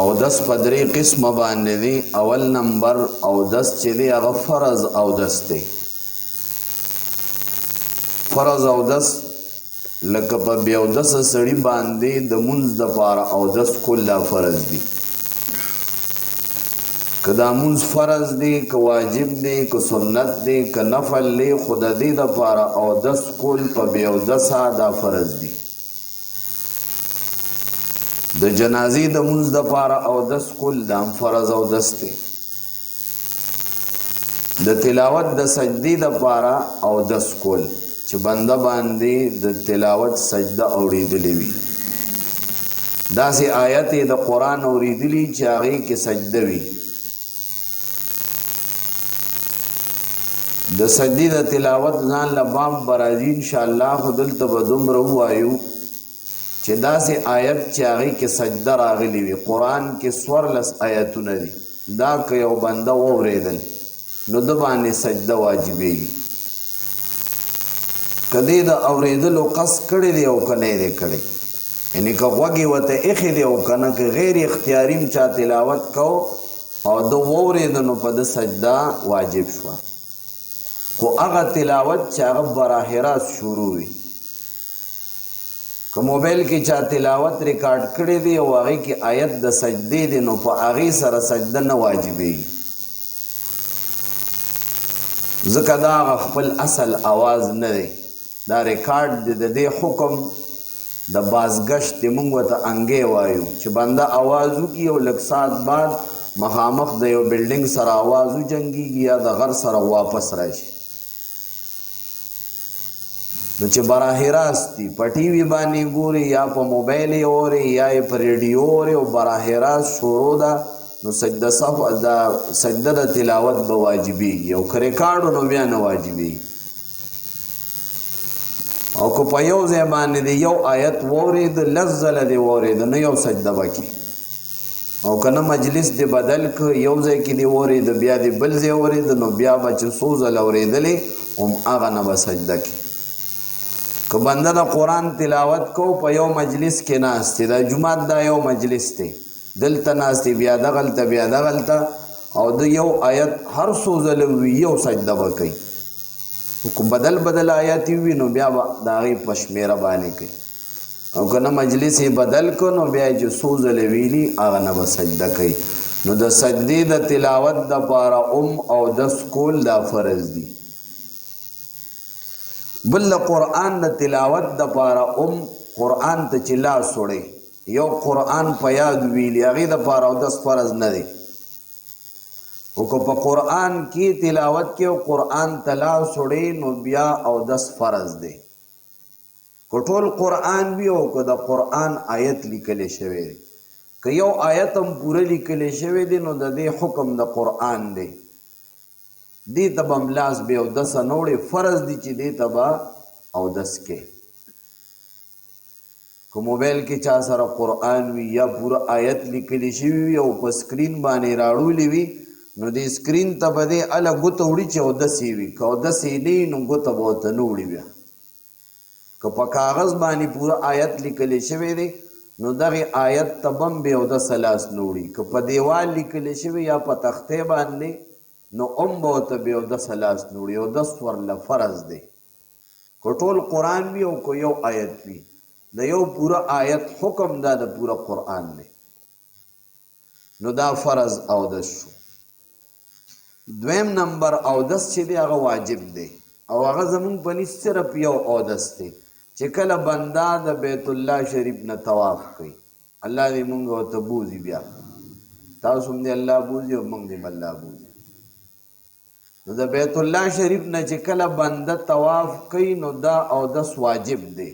اودس په درې قسمه باندې دی. اول نمبر اودس چې دی هغه فرض اودس دی. فرض اودس لکه په بې اودسه سړي باندې د مونځ دپاره اودس کول دا فرض دي. که دا مونځ فرض دی، که واجب دی، که سنت دی، که نفل دی، خو د دې دپاره اودس کول په بې اودسه دا فرض دي. د جنازې د مونځ دپاره اودس کول دا هم فرض اودس دی. د تلاوت د سجدې د پاره اودس کول چې بنده باندې د تلاوت سجده اوریدلې وي، داسې آیت د قرآن اوریدلی چې هغې کې سجده وي، د سجدې د تلاوت ځان له باب به راځي انشاءالله. خو دلته به دومره ووایو چې داسې آیت چې هغې کې سجده راغلي وي، قرآن کې 14 آیتونه دي، دا که یو بنده واورېدل نو ده باندې سجده واجبېږي، که دې د اورېدلو قصد کړی دی او که نه دی کړی، یعنی که غوږ یې ورته ایښی دی او که نه، که غیر اختیاري هم چا تلاوت کو او ده واورېده نو په ده سجده واجب شوه. خو هغه تلاوت چې هغه براه راست شروع وي، که موبایل کې چا تلاوت ریکارډ کړی دی او هغې کې آیت د سجدې دی نو په هغې سره سجده نه واجبېږي، ځکه دا هغه خپل اصل اواز نه دی، دا ریکارډ دی. د دې حکم د بازګشت دی، موږ ورته انګی وایو، چې بنده اواز وکړي او لږ ساعت بعد مخامخ د یو بلډینګ سره اواز وجنګېږي یا د غر سره واپس راشي. نو چې براه راست دي په ټي وي باندې ګوري یا په موبایل یې اوري یا یې په ریډیو اوري او براه راست شروع ده، نو سجده صف د سجده د تلاوت به واجبېږي، او که ریکارډ نو بیا نه واجبېږي. او که په یو ځای باندې دی یو آیت واورېد، لس ځله دی واورېد، نو یو سجده به کوي. او که نه مجلس دی بدل که، یو ځای کې دی واورېد بیا دی بل ځای واورېد، نو بیا به چې څو ځله اورېدلې هم هغه نه به سجده کوي. که بنده د قرآن تلاوت کو په یو مجلس کې ناست دی، دا جومات دا یو مجلس دی، دلته ناست دی بیا دغلته بیا دغلته، او د یو آیت هر څو ځله وي یو سجده به کوي. که بدل بدل آیت وي نو بیا به د هغې په شمېره باندې کوي، او که نه مجلس یې بدل کړ نو بیا یې چې څو ځله ویلي هغه نه به سجده کوي. نو د سجدې د تلاوت دپاره هم اودس کول دا فرض دي. بل د قرآن د تلاوت دپاره هم قرآن ته چې لاس وړی، یو قرآن په یاد ویلي، هغې دپاره اودس فرض نه دی. او که په قرآن کې تلاوت کې او قرآن ته لاس وړی نو بیا اودس فرض دی. که ټول قرآن وي او که د قرآن آیت لیکل شوی دی، که یو آیت هم پوره لیکل شوی دی نو د دې حکم د قرآن دی، دې ته به هم لاس بې اودسه نه وړې، فرض دي چې دې ته به اودس کوې. که موبایل کې چا سره قرآن وي یا پوره آیت لیکل شوی وي او په سکرین باندې راړولی وي نو دې سکرین ته به دې هله ګوته وړي چې اودس یې وي، که اودس یې نه وي نو ګوته به ورته نه وړي. بیا که په کاغذ باندې پوره آیت لیکل شوی دی نو دغه آیت ته به هم بې اودسه لاس نه وړي، که په دیوال لیکل شوی یا په تختې باندې نو هم به ورته بې اودسه لاس نه وړي، اودس ورله فرض دی. که ټول قرآن وي او که یو آیت وي، د یو پوره آیت حکم دا د پوره قرآن دی، نو دا فرض اودس شو. دویم نمبر اودس چې دی هغه واجب دی، او هغه زمونږ په نزد صرف یو اودس دی چې کله بنده د بیت الله شریف نه طواف کوي. الله دې مونږ ورته بوځي، بیا تاسو هم دې الله بوځي او مونږ دې هم الله بوځي. نو د بیت الله شریف نه چې کله بنده طواف کوي نو دا اودس واجب دی.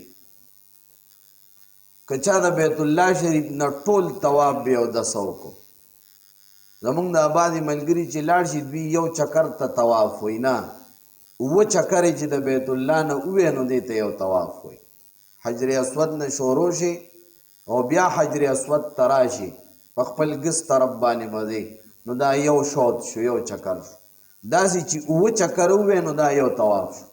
که چا د بیت الله شریف نه ټول طواف بې اودسه وکړو، زمونږ د بعضې ملګري چې لاړ شي دوی یو چکر ته طواف وایي، نه، اووه چکرې چې د بیت الله نه ووایي نو دې ته یو طواف وایي. حجر اسود نه شروع شي او بیا حجر اسود ته راشي په خپل ګس طرف باندې به ځي، نو دا یو شوط شو، یو چکر شو. داسې چې اووه چکره ووایي نو دا یو طواف شو.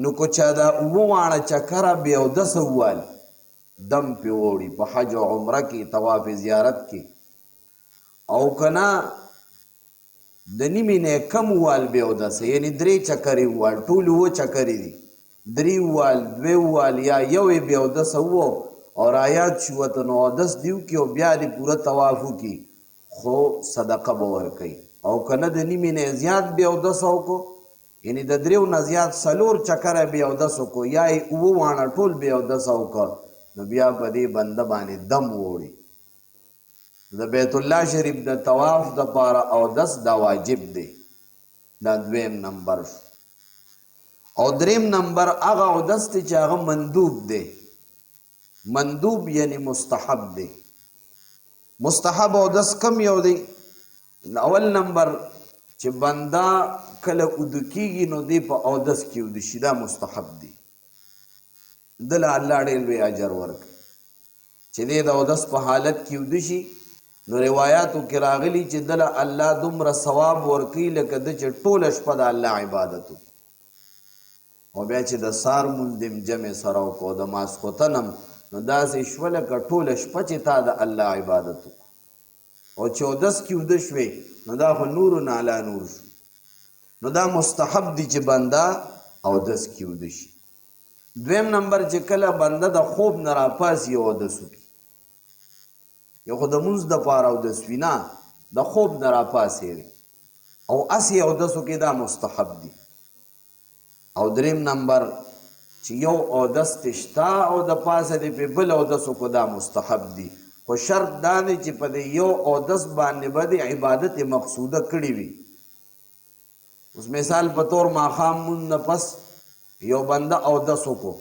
نو که چا دا اووه واړه چکره بې اودسه ووهل دم پې ووړي په حج او عمره کې، طواف زیارت کې، او که نه د نیمې نه کم ووال بې اودسه، یعنې درې چکرې ووال، ټول اووه چکرې دي، درې ووال، دوې ووال یا یو یې بې اودسه وو او رایاد شي ورته نو اودس دې وکړي او بیا دې پوره طواف وکړي، خو صدقه به ورکوي. او که نه د نیمې نه زیات بې اودسه وکړو، یعنې د دریو نه زیات څلور چکره بې اودس وکړو یا یې اووه واڼه ټول بې اودسه وکړو، نو بیا په دې بنده باندې دم ووړي. د بیت الله شریف د طواف د پاره اودس دا واجب دی. دا دویم نمبر شو. او دریم نمبر هغه اودس دی چې هغه مندوب دی. مندوب یعنی مستحب دی. مستحب اودس کوم یو دی؟ اول نمبر چې بنده کله اوده کیږي نو دی په اودس کې اوده شي، دا مستحب دی. ده له الله ډېر لوی اجر ورکړي. چې دی د اودس په حالت کې اوده شي نو روایاتو کې راغلي چې ده له الله دومره ثواب ورکوي لکه ده چې ټوله شپه د الله عبادت وکړو. او بیا چې د سار مونځ دې جمع سره وکړو د ماسخوتن هم، نو داسې شوه لکه ټوله شپه چې تا د الله عبادت وکړو. او چې اودس کې اوده شوې نو دا خو نور علی نور شو. نو دا مستحب دي چې بنده اودس کې اوده شي. دویم نمبر چې کله بنده د خوب نه راپاڅي او اودس وکړي، یو خو د مونځ دپاره اودس وي، نه د خوب نه راپاڅېږي او هسې اودس وکړي، دا مستحب دي. او دریم نمبر چې یو اودس دې شته او د پاسه دې پې بل اودس وکړو، دا مستحب دي، خو شرط دا دی چې په دې یو اودس باندې به دې عبادت مقصوده کړې وي. اوس مثال په طور ماښام مونځ نه پس یو بنده اودس وکړو،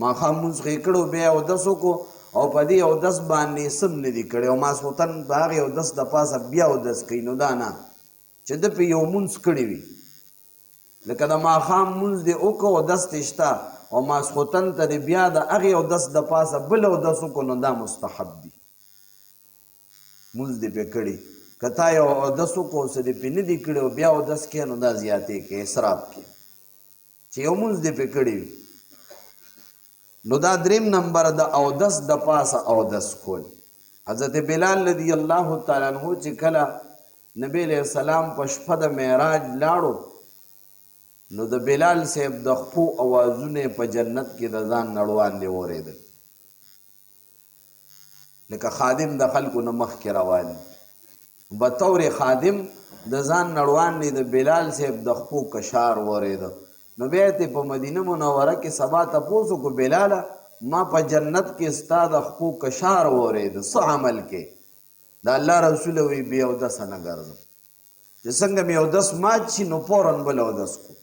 ماښام مونځ خو یې کړو، بیا اودس وکړو او په دې اودس باندې یې څه هم نه دي کړي او ماسخوتن د هغې اودس د پاسه بیا اودس کوي، نو دا نه چې ده پې یو مونځ کړی وي، لکه د ماښام مونځ دې وکړو، اودس دې شته او ماسخوتن ته دې بیا د هغې اودس د پاسه بل اودس وکړو، نو دا مستحب دي. مونځ دې پې کړي، که تا یو اودس وکړو څه دې پې نه دي کړي او بیا اودس کوې نو دا زیاتې کوې، اسراف کوې چې یو مونځ دې پې کړي وي. نو دا دریم نمبر د اودس د پاسه اودس کول. حضرت بلال رضی الله تعالی عنہ چې کله نبی علیه السلام په شپه د معراج لاړو نو د بلال صاحب د خپو اوازونه په جنت کې د ځان نړواندې اورېدل، لکه خادم د خلکو نه مخکې روان دي، بطور خادم د ځان نه وړاندې د بلال صاحب د خپو کشار ورېده. نو بیا یې ترې په مدینه منوره کې سبا تپوس وکړو، بلاله ما په جنت کې ستا د خپو کشار ورېده، څه عمل کې؟ د الله رسول وی بې اودسه نه ګرځم، چې څنګه مې اودس مات شي نو فورا بل اودس کوم.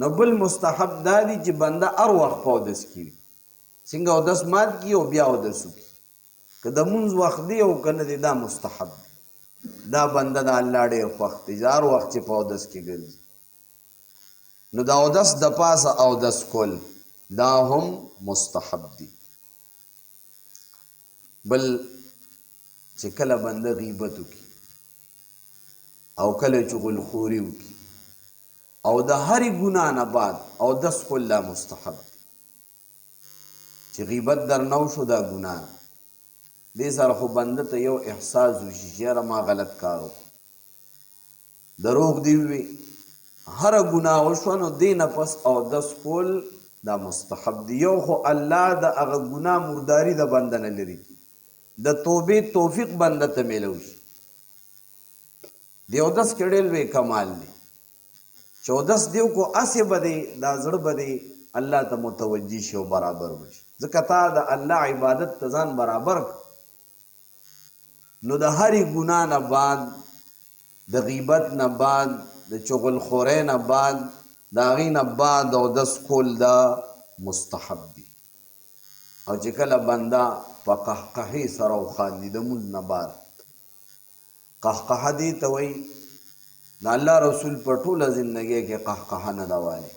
نو بل مستحب دا دی چې بنده هر وخت په اودس کې وي، څنګه اودس مات کړي او بیا اودس وکړي، که د مونځ وخت دی او که نه دی، دا مستحب دی. دا بنده د الله ډېر خوښ دی چې هر وخت چې په اودس کې ګرځي. نو د اودس د پاسه اودس کول دا هم مستحب دی. بل چې کله بنده غیبت وکړي او کله چغلخوري وکړي او د هرې ګناه نه بعد اودس کول دا مستحب دی. چې غیبت درنه وشو دا ګناه ده، دې سره خو بنده ته یو احساس وشي چې یاره ما غلط کار وکړو، دروغ دې ووي، هره ګناه وشوه نو دې نه پس اودس کول دا مستحب دی. یو خو الله د هغه ګناه مرداري د بنده نه لرې کړي، د توبې توفیق بنده ته میلو شي. دې اودس کې ډېر لوی کمال دی. چې اودس دې وکړو هسې به دې دا زړه به دې الله ته متوجه شي او برابر به شي، ځکه تا د الله عبادت ته ځان برابر کړ. نو د هرې ګناه نه بعد، د غیبت نه بعد، د چغلخورۍ نه بعد، د هغې نه بعد اودس کول دا مستحب دي. او چې کله بنده په قهقهې سره وخاندي د مونځ نه بعد، قهقهه دې ته وایي، د الله رسول په ټوله زندګۍ کې قهقهه نه ده والې.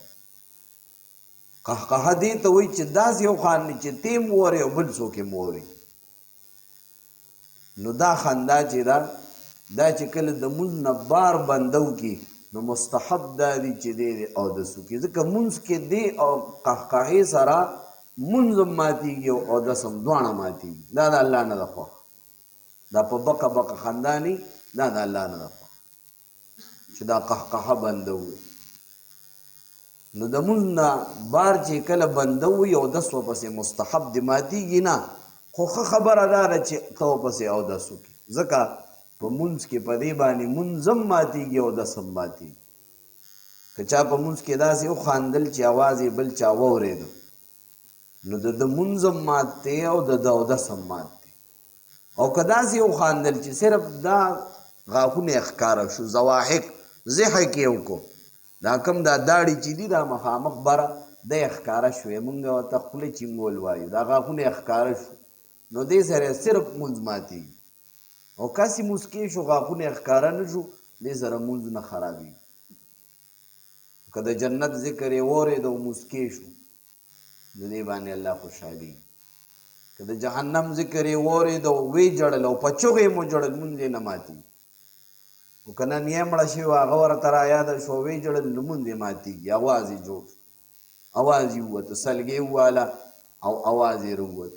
قهقهه دې ته وایي چې داسې وخاندي چې ته هم وورې او بل څوک هم ووري. نو دا خندا چې ده، دا چې کله د مونځ نه بار بنده وکړي نو مستحب دا دي چې دی دې اودس وکړي، ځکه مونځ کې دې او قهقهې سره مونځ هم ماتېږي او اودس هم، دواړه ماتېږي. دا د الله نه ده خوښ. دا په بقه بقه خندا نه، دا د الله نه ده خوښ چې دا قهقهه بنده ووایي. نو د مونځ نه بار چې کله بنده ووایي اودس ورپسې مستحب دی، ماتېږي نه، خو ښه خبره دا ده چې ته ورپسې اودس وکړې، ځکه په مونځ کې په دې باندې مونځ هم ماتېږي اودس هم ماتېږي. که چا په مونځ کې داسې وخاندل چې اواز یې بل چا واورېده، نو د ده مونځ هم مات دی او د ده اودس هم مات دی. او که داسې وخاندل چې صرف دا غاښونه یې ښکاره شو، ضواحک، ضحک یې وکړو، دا کوم دا داړي چې دي دا مخامخ بره دی ښکاره شوی، مونږ ورته خوله چینګول وایو، دا غاښونه یې ښکاره شو، نو دې سره صرف مونځ ماتېږي. او که هسې موسکی شو، غاښونه یې ښکاره نه شو، دې سره مونځ نه خرابېږي. که د جنت ذکر یې واورېد او موسکی شو، نو دې باندې الله خوشحالېږي. که د جهنم ذکر یې واورېد او ویې ژړل او په چغې یې وژړل، لمونځ یې نه ماتېږي. خو که نن یې مړه شوې وه، هغه ورته رایاده شوه، ویې ژړل، لمونځ یې ماتېږي، اواز یې جوړ شو، اواز یې ووت، سلګۍ یې وواله او اواز یې راووت.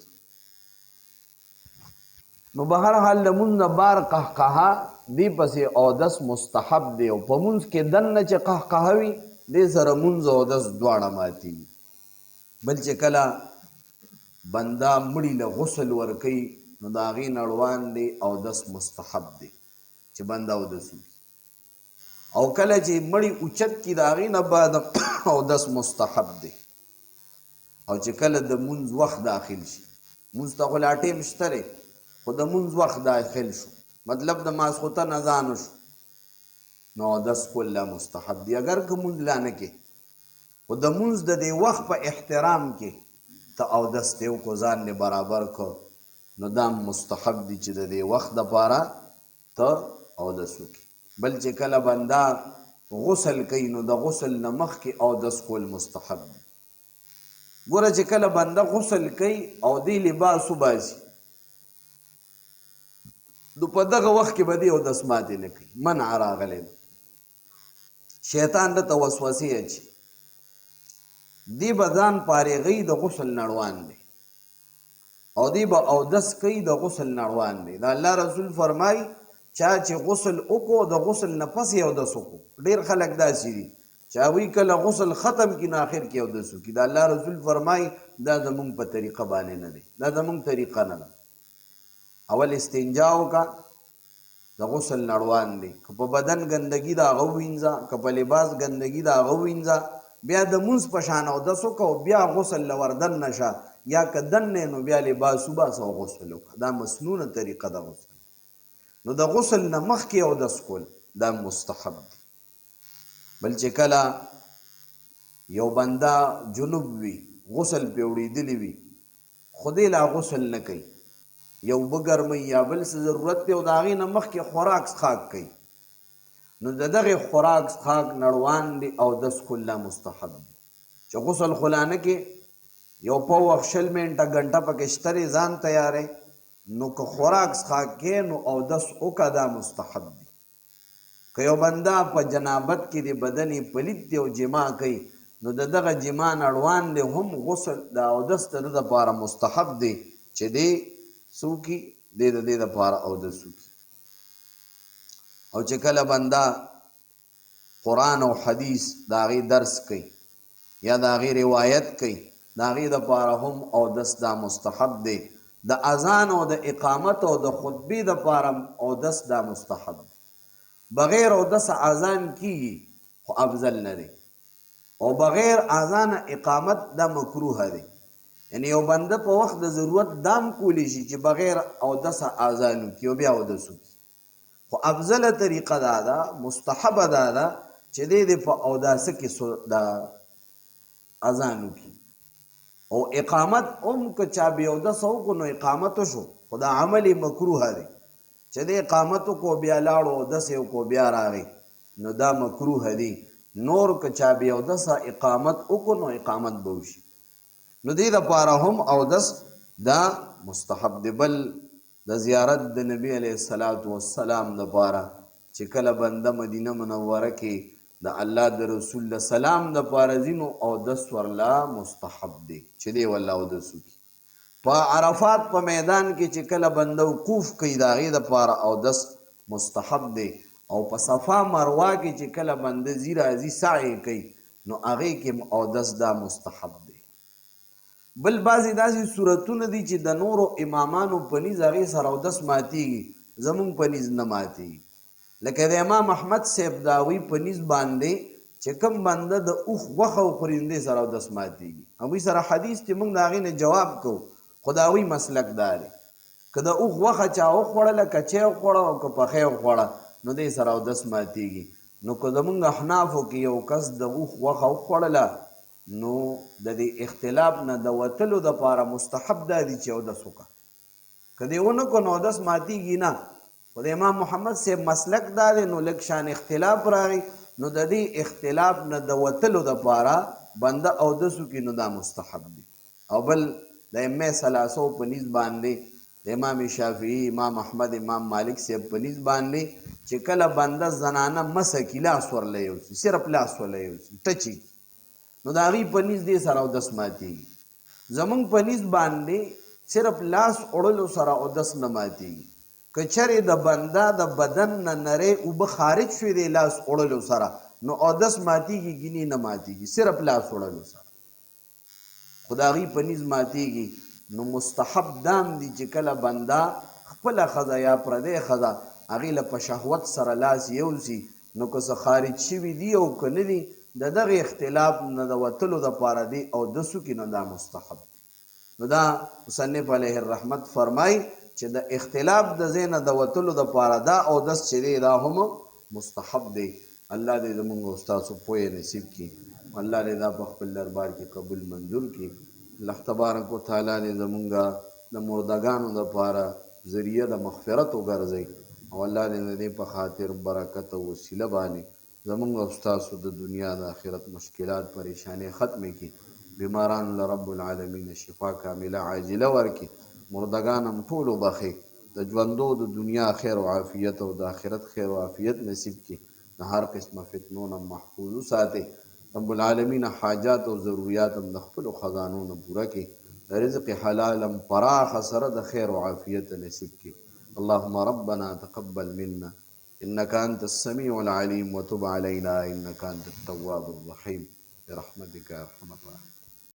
نو بهر حال د مونځ نه بار قهقهه دې پسې اودس مستحب دی او په مونځ کې دننه چې قهقهه وي دې سره مونځ او اودس دواړه ماتېږي. بل چې کله بنده مړي له غسل ورکوي نو د هغې نه ړواندې اودس مستحب دی چې بنده اودس وکړي او کله چې مړي اوچت کړي د هغې نه بعد اودس مستحب دی. او چې کله د مونځ وخت داخل شي، مونځ ته خو لا ټیم شته دی، خو د مونځ وخت داخل شو، مطلب د ماسخوتن اذان وشو، نو اودس کول لا مستحب دی، اګر که مونځ لا نه کې، خو د مونځ د دې وخت په احترام کې ته اودس دې وکړو، ځان دې برابر کړ، نو دا مستحب دي چې د دې وخت دپاره ته اودس وکړې. بل چې کله بنده غسل کوي نو د غسل نه مخکې اودس کول مستحب دي. ګوره چې کله بنده غسل کوي او دی لباس وباسي نو په دغه وخت کې به دی اودس ماتې نه کوي، منع راغلی ده. شیطان ده ته وسوسې اچي، دی به ځان فارغوي د غسل نه ړوان دی او دی به اودس کوي د غسل نه ړوان دی. د الله رسول فرمایي چا چې غسل وکړو د غسل نه پس یې اودس وکړو. ډېر خلک داسې دي چې هغوی کله غسل ختم کړي نو اخر کې اودس وکړي. د الله رسول فرمایي دا زمونږ په طریقه باندې نه دی، دا زمونږ طریقه نه ده. اول استنجا وکړه د غسل نه ړوان دی، که په بدن ګندګي ده هغه ووینځه، که په لباس ګندګي ده هغه ووینځه، بیا د مونځ په شان اودس وکړه او بیا غسل له وردننه شه، یا که دننه یې نو بیا لباس وباسه او غسل وکړه. دا مسنونه طریقه ده غسل. نو د غسل نه مخکې اودس کول دا مستحب دي. بل چې کله یو بنده جنوب وي، غسل پرې وړېدلی وي، خو دی لا غسل نه کوي، یا اوبه ګرموي یا بل څه ضرورت دی او د هغې نه مخکې خوراک څښاک کوي، نو د دغې خوراک څښاک نه ړواندې اودس کول لا مستحب دي. چې غسل خو لا نه کې، یو په وخت 20 منټه ګنټه پکې شته دی، ځان تیاروې، نو که خوراک څښاک کې نو اودس وکړه، دا مستحب دي. که یو بنده په جنابت کې دی، بدن یې پلیت دی او جماع کوي، نو د دغه جماع نه ړواندې هم غسل د اودس د ده دپاره مستحب دی چې دی څه وکړي؟ دی د دې دپاره اودس وکړي. او چې کله بنده قرآن او حدیث د هغې درس کوي یا د هغې روایت کوي، د هغې دپاره هم اودس دا مستحب دی. د اذان او د اقامت او د خطبې دپاره هم اودس دا مستحب دی. بغیر اودسه اذان کیږي خو افضل نه دی، او بغیر اذانه اقامت دا مکروه دی. یعنی یو بنده په وخت د ضرورت دام کولی شي چې بغیر اودسه اذان وکړي او بیا اودس وکړي، خو افضله طریقه دا ده، مستحبه دا ده چې دی دې په اوداسه کې دا اذان وکړي او اقامت هم که چا بې اودسه وکړو نو اقامت وشو، خو دا عمل یې مکروه دی چې دی اقامت وکړو بیا لاړو اودس یې وکړو بیا راغی نو دا مکروه دی. نور که چا بې اودسه اقامت وکړو نو اقامت به وشي، نو دې دپاره هم اودس دا مستحب دی. بل د زیارت د نبی علیه الصلوة والسلام دپاره چې کله بنده مدینه منوره کې د الله د رسول له سلام د پاره ځي نو اودس ورله مستحب دی چې دی ورله اودس وکړي. په عرفات په میدان کې چې کله بنده وقوف کوي د هغې دپاره اودس مستحب دی او په صفا مروه کې چې کله بنده ځي راځي سعی کوي نو هغې کې هم اودس دا مستحب دی. بل بعضې داسې صورتونه دي چې د نورو امامانو په نیز هغې سره اودس ماتیږي زمونږ په نیز نه ماتیږي. لکه د امام احمد صاحب د هغوی په نیز باندې چې کوم بنده د اوښ غوښه وخوري نو دې سره اودس ماتیږي. هغوی سره حدیث دی موږ د هغې نه جواب کوو خو د هغوی مسلک دا دی که د اوښ غوښه چا وخوړله کچه یې وخوړه او که پخه یې وخوړه نو دې سره اودس ماتیږي. نو که زمونږ احنافو کې یو کس د اوښ غوښه وخوړله نو د دې اختلاف نه د وتلو دپاره مستحب دا دي چې اودس وکړه. که دې ونه کړو نو اودس ماتیږي نه. خو د امام محمد صاحب مسلک دا دی نو لږ شان اختلاف راغی نو د دې اختلاف نه د وتلو دپاره بنده اودس وکړي نو دا مستحب دی. او بل د ائمه ثلاثو په نیز باندې د امام شافعي، امام احمد، امام مالک صاحب په نیز باندې چې کله بنده زنانه مسح کړي لاس ورله یوسي صرف لاس ورله یوسي ټچ یې کړي نو د هغوی په نیز دې سره اودس ماتیږي. زمونږ په نیز باندې صرف لاس وړلو سره اودس نه ماتیږي. که چېرې د بنده د بدن نه نری اوبه خارج شوې دی لاس وړلو سره نو اودس ماتیږي ګینې نه ماتیږي صرف لاس وړلو سره. خو د هغوی په نیز ماتیږي. نو مستحب دا هم دي چې کله بنده خپله ښځه یا پردۍ ښځه هغې له په شهوت سره لاس یوسي نو که څه خارج شوي دي او که نه دي د دغه اختلاف نه د وتلو لپاره دې اودس وکړي نو دا مستحب دي. نو دا مصنف علیه الرحمت فرمايي چې د اختلاف د ځای نه د وتلو لپاره دا اودس چې دی دا هم مستحب دی. الله دې زمونږ او ستاسو پوهه نصیب کړي. الله دې دا په خپل دربار کې قبول منظور کړي. الله تبارک وتعالی دې زمونږ د مردګانو لپاره ذریعه د مغفرت وګرځوي او الله دې د دې په خاطر برکت او وسیله باندې زمونږ او ستاسو د دنیا د اخرت مشکلات پریشانې ختمې کړي بیمارانو له رب العالمین شفا کامله عاجله ورکړي مردګان هم ټول وبخښي د ژوندو د دنیا خیر او عافیت او د اخرت خیر او عافیت نصیب کړي د هر قسمه فتنو نه محفوظ وساتي رب العالمین حاجات او ضروریات هم د خپلو خزانو نه پوره کړي رزق حلال هم پراخه سره د خیر او عافیت نصیب کړي اللهم ربنا تقبل منا انك انت السميع العليم وتب علينا انك انت التواب الرحيم برحمتك يا ارحم الراحمين.